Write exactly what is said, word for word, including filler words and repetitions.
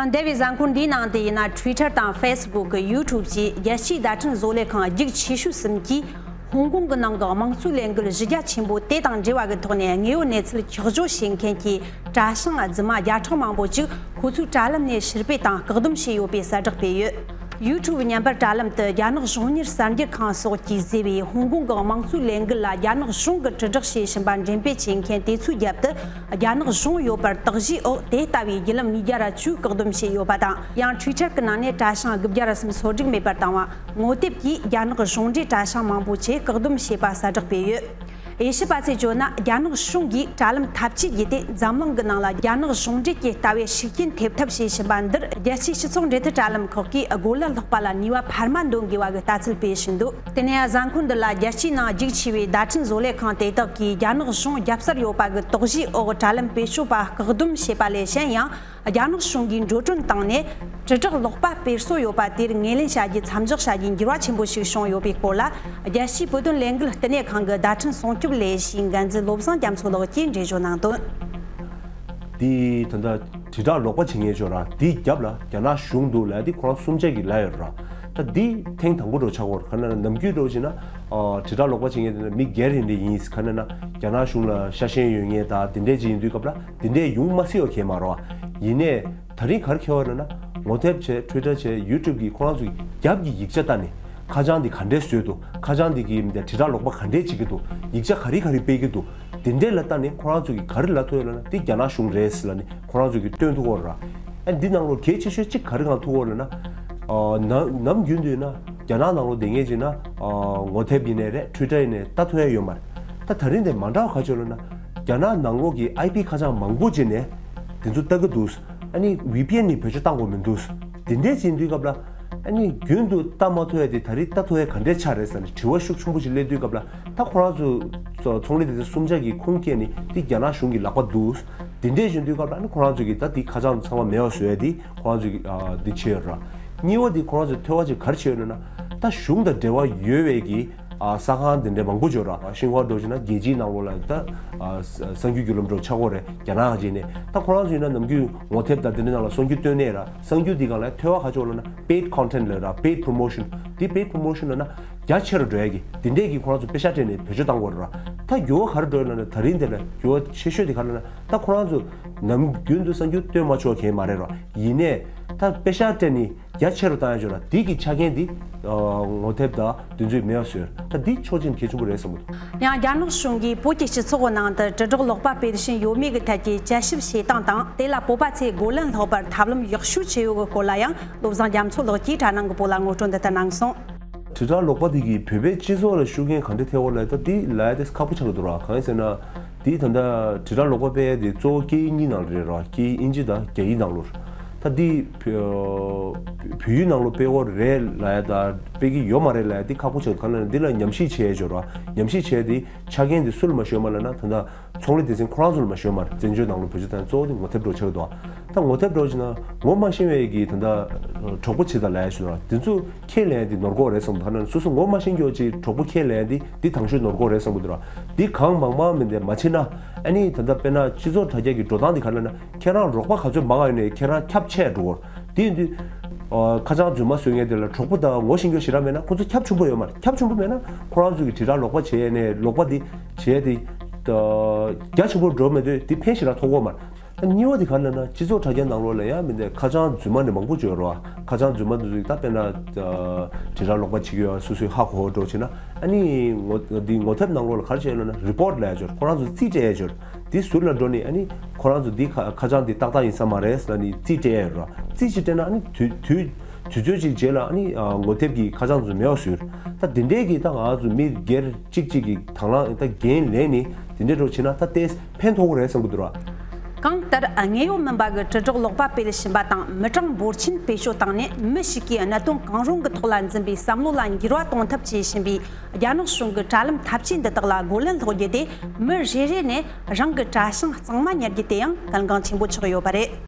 འདས་པའི་གཟའ་འཁོར་འདིའི་ནང་དུ་ཡིན་ན། Twitter་དང་Facebook། YouTube་བཅས་རྒྱལ་སྤྱིའི་བརྡ་འཕྲིན་བཟོ་ལས་ཁང་རྒྱུགས་ཆེ་ཤོས་གསུམ་གྱིས་ཧོང་ཀོང་གི་ནང་གི་དམངས་གཙོའི་ལས་འགུལ་གཞི་རྒྱ་ཆེན་པོ་དེ་དང་འབྲེལ་བ་གི་ཐོག་ནས་དངོས་ཡོད་གནས་ཚུལ་ཆགས་སྦྱོར་བྱེད་མཁན་གྱི་དྲ་བྱང་རྫུན་མ་བརྒྱ་ཕྲག་མང་པོ་ཅིག་ཁོ་ཚོའི་དྲ་ལམ་ནས་ཕྱིར་སྤེལ་དང་བཀག་སྡོམ་བྱས་ཡོད་པའི་གསལ་བསྒྲགས་སྤེལ་ཡོད། YouTube་བརྙན་པར་དྲ་ལམ་དུ་རྒྱ་ནག་གཞུང་གཉེར་གསར་འགྱུར་ཁང་སོགས་ཀྱིས་བཟོས་པའི་ཧོང་ཀོང་གི་དམངས་གཙོའི་ལས་འགུལ་ལ་རྒྱ་ནག་གཞུང་གིས་དྲིལ་བསྒྲགས་བྱེད་བཞིན་པ་འགྲེམས་སྤེལ་བྱེད་མཁན་དེ་ཚོའི་རྒྱབ་ཏུ། རྒྱ་ནག་གཞུང་ཡོད་པར་དག་གཞིའི་འོག་དེ་ལྟ་བུའི་བརྒྱུད་ལམ་ཉིས་བརྒྱ་ར་བཅུ་བཀག་སྡོམ་བྱས་ཡོད་པ་དང་། ཡང་Twitter་གི་ནང་ནས་དྲ་བྱང་དགུ་བརྒྱ་ར་གསུམ་སོ་དྲུག་མེད་པར་བཏང་བ། ངོ་དེབ་ཀྱིས་རྒྱ་ནག་གཞུང་འབྲེལ་དྲ་བྱང་མང་པོ་ཆེ་བཀག་སྡོམ་བྱས་པ་གསལ་བསྒྲགས་སྤེལ་ཡོད། དབྱེ་ཞིབ་པ་ཚོས་བརྗོད་ན། རྒྱ་ནག་གཞུང་གིས་དྲ་ལམ་འཐབ་ཇུས་བརྒྱུད་དེ་འཛམ་གླིང་གི་ནང་ལ་རྒྱ་ནག་གཞུང་འབྲེལ་གྱི་ལྟ་བའི་ཤུགས་རྐྱེན་ཐེབས་ཐབས་བྱེད་བཞིན་པ་འདིར། རྒྱལ་སྤྱིའི་སྤྱི་ཚོགས་འབྲེལ་མཐུད་དྲ་ལམ་ཁག་གིས་རྒོལ་ལན་སློག་པ་ལ་ནུས་པ་འཕར་མ་འདོན་དགོས་པ་གི་ལྟ་ཚུལ་སྤེལ་བཞིན་འདུག་དེ་ནས་གཟའ་འཁོར་འདི་ལ་རྒྱལ་སྤྱིའི་ནང་རྒྱུགས་ཆེ་བའི་བརྡ་འཕྲིན་བཟོ་ལས་ཁང་དེ་དག་གིས་རྒྱ་ནག་གཞུང་རྒྱབ་སར་ཡོད་པ་གི་དོགས་གཞིའི་འོག་དྲ་ལམ་བེད་སྤྱོད་པ་བཀག་སྡོམ་བྱས་པ་ལས་གཞན་ཡང་། རྒྱ་ནག་གཞུང་གིས་འགྲོ་གྲོན་བཏང་ནས་དྲིལ་བསྒྲགས་ལོག་པ་སྤེལ་སྲོལ་ཡོད་པ་དེར་ངོས་ལེན་བྱ་རྒྱུ་མཚམས་འཇོག་བྱ་རྒྱུའི་འགྱུར་བ་ཆེན་པོ་ཞིག་བྱུང་ཡོད་པའི་སྐོར་ལ། རྒྱལ་སྤྱིའི་བོད་དོན་ལས་འགུལ་བསྟི་གནས་ཁང་གི་བརྡ་འཕྲིན་སྲུང་སྐྱོབ་ལས་གཞིའི་འགན་འཛིན་བློ་བཟང་རྒྱ་མཚོ་ལགས་ཀྱིས་འགྲེལ་བརྗོད་གནང་དོན། དེ་ད་ལྟ་དྲིལ་བསྒྲགས་ལོག་པ་བྱེད་མཁན་ཤོག་ར་དེའི་རྒྱབ་ལ་རྒྱ་ནག་གཞུང་འདུག་ལབ་དེ་ཁོ་རང་གསུམ་ཆ་གིས་ལབ་ཡོད་ར། ད་དེ་ཐེངས་དང་པོ་འགྲོ་ཆགས་སྐོར་ག་ནས་ན་ནམ་རྒྱུན་འགྲོ་བྱས་ན། དྲིལ་བསྒྲགས་ལོག་པ་བྱེད་མཁན་དེ་ནི་མི་སྒེར་ཡིན་འདྲ་ཡིན་ག་ནས་ན་རྒྱ་ནག་གཞུང་ལ་ཤ་ཞེན་ཡོད་མཁན་ད་དེ་འདྲས་ཅིག་ཡིན་དུས་སྐབས་ལ་དེ་འདྲས་ཡོང་མ་སྲིད་ཡོད་མཁན་མ་རེད་བ། ཡིན་ནའི་ད་རིང་ག་རེ་འཁེལ་བ་རེད་ན། ངོ་དེབ་བྱས། Twitter་བྱས། YouTube་གི་ཁོ་རང་ཚོ་གི་རྒྱབ་ཀྱི་ཡིག་ཆ་ལྟ་ནས་ཁ་བྱང་འདི་ག་འདྲས་བཟོས་འདུག་ཁ་བྱང་འདི་གི་མི་དྲིལ་བསྒྲགས་ལོག་པ་ག་འདྲས་བྱེད་ཀྱི་འདུག་ཡིག་ཆ་ག་རེ་ག་རེ་སྤེལ་གྱི་འདུག་དེ་འདྲས་ལ་ལྟ་ནས་ཁོ་རང་ཚོ་གི་ག་རེ་ལབ་ཐུབ་ཡོད་ལབ་ན་འདི་རྒྱ་ནག་གཞུང་རེད་ཟེར་ལབ་ནས་ཁོ་རང་ཚོ་གི་སྟོན་ཐུབ་ཀྱི་ཡོད་རེད། ཨ་འདི་ནང་ལོགས་གལ་ཆེ་ཤོས་གཅིག་ག་རེ་གང་ཐུག་གི་ཡོད་ལབ་ན། ཨ་ནམ་ནམ་རྒྱུན་དུ་ཡིན་ན་རྒྱ་ནག་ནང་ལོགས་བསྡད་མཁན་ཅིག་ན་ཨ་ངོ་དེབ་ཡིན་ནའི་རེད། Twitter་ཡིན་ནའི་ལྟ་ཐུབ་ཡ་ཡོད་མ་རེད། ད་ད་རིང་དེ་མ་འདྲ་བ་ག་ཅིག་ཡོད་ལབ་ན། རྒྱ་ནག་ནང་ལོགས་ཀྱི་ཨའི་པི་ཁ་བྱང་མང་པོ་ཅིག་ནས་དེ་ཚོ་ལྟ་གི་འདུག་ཨ་ནི་ཝི་པི་ཨེན་ནི་བེད་སྤྱོད་བཏང་དགོས་མི་འདུག་དེ་འདྲས་ཅིག་ཡིན་དུས་སྐབས་ལ། ཨ་ནི་རྒྱུན་དུ་ལྟ་མ་ཐུབ་ཡ་དེ་ད་རིང་ལྟ་ཐུབ་ཡ་ག་འདྲས་ཆགས་རེད་ཟེར་ནས་དྲི་བ་ཤུགས་ཆེན་པོ་ཅིག་སླེབས་དུས་སྐབས་ལ། ད་ཁོ་རང་ཚོ་ཚོ་ཚོང་ལས་སྡེ་ཚན་གསུམ་ཆ་གི་ཁུངས་སྐྱེལ་ནས་དེ་རྒྱ་ནག་གཞུང་གི་ལག་པ་འདུག་དེ་འདྲས་ཡིན་དུས་སྐབས་ལ་ཨ་ནི་ཁོ་རང་ཚོ་གི་ད་དེ་ཁ་བྱང་ཚང་མ་མེད་པ་བཟོ་ཡ་དེ་ཁོ་རང་ཚོ་གི་ཨ་དེ་བྱས་ཡོད་ར། གཉིས་པ་དེ་ཁོ་རང་ཚོ་ཐོས་པ་ཅིག་ག་རེ་བྱས་ཡོད་ལབ་ན། ད་གཞུང་དང་འབྲེལ་བ་ཡོད་པའི་གི་ཨ་ས་ཁང་དེ་འདྲས་མང་པོ་ཅིག་ཡོད་ར། ཤིན་ཧྭ་འདྲ་བོ་བྱས་ན་རྒྱལ་སྤྱིའི་ནང་ལོགས་ལ་ད་ཨ་གསར་འགྱུར་བརྒྱུད་ལམ་འདྲ་བོ་ཆགས་ཀྱི་ཡོད་རེད། རྒྱ་ནག་ག་ཅིག་ནས། ད་ཁོ་རང་ཚོ་ཡིན་ན་ནམ་རྒྱུན་ངོ་དེབ་དང་དེ་འདྲའི་ནང་ལ་གསར་འགྱུར་བཏོན་ནས་ར། གསར་འགྱུར་འདི་སྒང་ལ་ཐོས་པ་ག་ཅིག་ཡོད་ལབ་ན་paid content་ལབ་ར། Paid promotion། འདི་paid promotion་ལབ་ན་རྒྱ་ཆེ་རུ་འགྲོ་ཡ་གི་འདི་འདྲས་ཀྱི་ཁོ་རང་ཚོ་པེ་ཤག་སྤྲད་ནས་བེད་སྤྱོད་བཏང་གི་ཡོད་རེད་ར། ད་འགྱུར་བ་ག་རེ་འགྲོ་ཡོད་ལབ་ན་ད་རིང་འདི་ལ་འགྱུར་བ་ཆེ་ཤོས་དེ་ག་རེ་ལབ་ན། ད་ཁོ་རང་ཚོ་ནམ་རྒྱུན་དུ་གསར་འགྱུར་བཏོན་མ་ཆོག་མཁན་མ་རེད་ར། ཡིན་ནའི་ད་པེ་ཤག་སྤྲད་ནས་རྒྱ་ཆེ་རུ་བཏང་ཡ་ཅིག་ཡོད་ར། དེ་གི་ཆ་རྐྱེན་དེ་ཨ་ངོ་དེབ་དང་དེ་ཚོས་མེད་པ་བཟོས། ད་འདི་ཕྱོགས་གཅིག་ནས་གལ་ཆེན་པོ་རེད་བསམ་གི་འདུག་ཡང་རྒྱ་ནག་གཞུང་གིས་བོད་ཀྱི་སྤྱི་ཚོགས་ནང་དུ་དྲིལ་བསྒྲགས་ལོག་པ་སྤེལ་བཞིན་ཡོད་མེད་ཀྱི་ཐད་ཀྱི་དཔྱད་ཞིབ་བྱེད་སྟངས་དང་། དེ་ལ་བོད་པ་ཚོས་རྒོལ་ལན་སློག་པར་ཐབས་ལམ་ཡག་ཤོས་ཅི་ཡོད་ཀྱི་སྐོར་ལ་ཡང་བློ་བཟང་རྒྱ་མཚོ་ལགས་ཀྱིས་དྲ་ནང་གི་བོད་ལ་ངོ་སྤྲོད་འདི་ལྟར་གནང་སོང་། དྲིལ་བསྒྲགས་ལོག་པ་དེ་གིས་བོད་པའི་སྤྱི་ཚོགས་ལ་ཤུགས་རྐྱེན་ག་འདྲ་ཐེབས་ཡོད་ལབ་ཡ་ད་དེ་ལབ་ཡ་དེ་ཁག་པོ་ཆགས་ཀྱི་འདུག་ར། གང་ཡིན་ཟེར་ན། དེ་ད་ལྟ་དྲིལ་བསྒྲགས་ལོག་པ་སྤེལ་ཡ་དེ་གཙོ་བོ་སྐད་ཡིག་གཉིས་ནང་ལ་རེད་ར། སྐད་ཡིག་དབྱིན་ཇི་དང་རྒྱ་ཡིག་ནང་ལོགས། ད་འདི་བོད་བོད་ཡིག་ནང་ལོགས་སྤེལ་དགོས་རེད་ལབ་ཡ་དང་སྤེལ་གྱི་ཡོད་མ་རེད་ལབ་ཡ་དེ་ཁག་པོ་ཆགས། གང་ལབ་ན་འདི་ལ་ཉམས་ཞིབ་བྱས་ཡོད་ར། ཉམས་ཞིབ་བྱས་ཏེ་ཆ་རྐྱེན་དེ་སུ་ལ་མ་ཞུས་མ་ལབ་ན་ད་ལྟ་ཚོང་ལས་སྡེ་ཚན་ཁོ་རང་ཚོ་ལ་མ་ཞུས་མ་རེད། བཙན་བྱོལ་ནང་ལོགས་བེད་སྤྱོད་བཏང་གཙོ་བོ་དེ་ངོ་དེབ་འདྲ་བོ་ཆགས་ཀྱི་འདུག་ད་ངོ་དེབ་འདྲ་བོ་བྱས་ན་ངོ་མ་ཤེས་པའི་གི་ད་ལྟ་གྲོགས་པོ་བྱེད་དང་ལབ་ཡ་ཞུ་ར། དེ་ཚོ་ཁས་ལེན་དེ་ནོར་གོ་རེད་བསམ་གྱི་འདུག་ཧ་ན་སོ་སོ་ངོ་མ་ཤེས་མཁན་ཅིག་གྲོགས་པོ་ཁས་ལེན་དེ་འདི་དང་ཤོས་ནོར་གོ་རེད་བསམ་གྱི་འདུག་ར། འདི་གང་མང་མང་མིན་ཏེ་མ་བྱེད་ན། ཨ་ནི་ད་ལྟ་དཔེར་ན་སྤྱི་ཚོགས་དྲ་རྒྱ་གི་འགྲོ་སྟངས་འདི་ག་ལབ་ན་ཁྱེད་རང་རོགས་པ་ག་ཚོད་མང་ང་ཡོད་ནའི་ཁྱེད་རང་ཁྱབ་ཆེ་འགྲོ་གོ། དེ་ཡིན་དུས་ཨ་ཁ་བྱང་རྫུན་མ་བཟོ་མཁན་དེ་ལ་གྲོགས་པོ་དང་ངོ་ཤེས་མཁན་ཞེ་དྲག་མེད་ན་ཁོ་ཚོ་ཁྱབ་ཆེན་པོ་ཡོད་མ་རེད། ཁྱབ་ཆེན་པོ་མེད་ན་ཁོ་རང་ཚོ་གི་དྲིལ་བསྒྲགས་ལོག་པ་བྱས་ནས་ལོག་པ་འདི་བྱས་ཏེ་རྒྱ་ཆེན་པོ་འགྲོ་མེད་དུས་འདི་ཕན་ཞེ་དྲག་ཐོགས་གོ་མ་རེད། གཉིས་པ་དེ་ག་ལབ་ན་སྤྱི་ཚོགས་དྲ་རྒྱ་ནང་ལོགས་ལ་ཡང་མི་འདི་ཁ་བྱང་རྫུན་མ་ནི་མང་པོ་བྱོས་རོགས། ཁ་བྱང་རྫུན་མ་འདི་ཚོ་ད་དཔེར་ན་དྲིལ་བསྒྲགས་ལོག་པ་བྱེད་ཀྱི་ཡོད་སོ་སོས་ཧ་གོ་འགྲོ་བྱས་ན་ཨ་ནི་ངོ་འདི་ངོ་དེབ་ནང་ལོགས་ལ་ག་རེ་བྱས་ཡོད་ལབ་ན་རི་པོར་ཊི་ལབ་ཡ་བྱོས། ཁོ་རང་ཚོ་རྩིས་སྤྲད་ཡ་བྱོས། འདི་ཟུར་ལ་འགྲོ་ནས་ཨ་ནི་ཁོ་རང་ཚོ་འདི་ཁ་ཁ་བྱང་འདི་ཏག་ཏག་ཡིན་ས་མ་རེད་ལབ་ནས་རྩིས་སྤྲད་ཡ་ཡོད་རོགས། རྩིས་ཅིག་སྤྲད་ན་ཨ་ནི་དུས་དུས་དུས་ཚོད་ཅིག་རྗེས་ལ་ཨ་ནི་ངོ་དེབ་ཀྱི་ཁ་བྱང་ཚོ་མེད་པ་བཟོས། ད་འདི་འདྲའི་གི་ད་ང་ཚོ་མི་སྒེར་གཅིག་གཅིག་གི་དང་བླངས་ད་འགན་ལེན་ནས་འདི་འདྲའི་འགྲོ་བྱས་ན་ད་ལྟའི་ཕན་ཐོགས་རེད་བསམ་གྱི་འདུག་ར། གང་ལྟར་དངོས་ཡོད་མིན་པ་གི་དྲིལ་བསྒྲགས་ལོག་པ་སྤེལ་བཞིན་པ་དང་མི་གྲངས་འབོར་ཆེན་བེད་སྤྱོད་བཏང་ནས་མི་ཞིག་གིས་གནད་དོན་གང་རུང་གི་ཐོག་ལ་འཛིན་པའི་བསམ་བློ་ལ་འགྱུར་བ་གཏོང་ཐབས་བྱེད་བཞིན་པའི་རྒྱ་ནག་གཞུང་གི་དྲ་ལམ་འཐབ་ཇུས་འདི་དག་ལ་རྒོལ་ལན་སློག་རྒྱུ་དེ་མི་རེ་རེ་ནས་རང་གི་དྲ་བྱང་གཙང་མ་གཉེར་རྒྱུ་དེ་ཡང་གལ་འགངས་ཆེན་པོ་ཆགས་ཡོད་པ་རེད།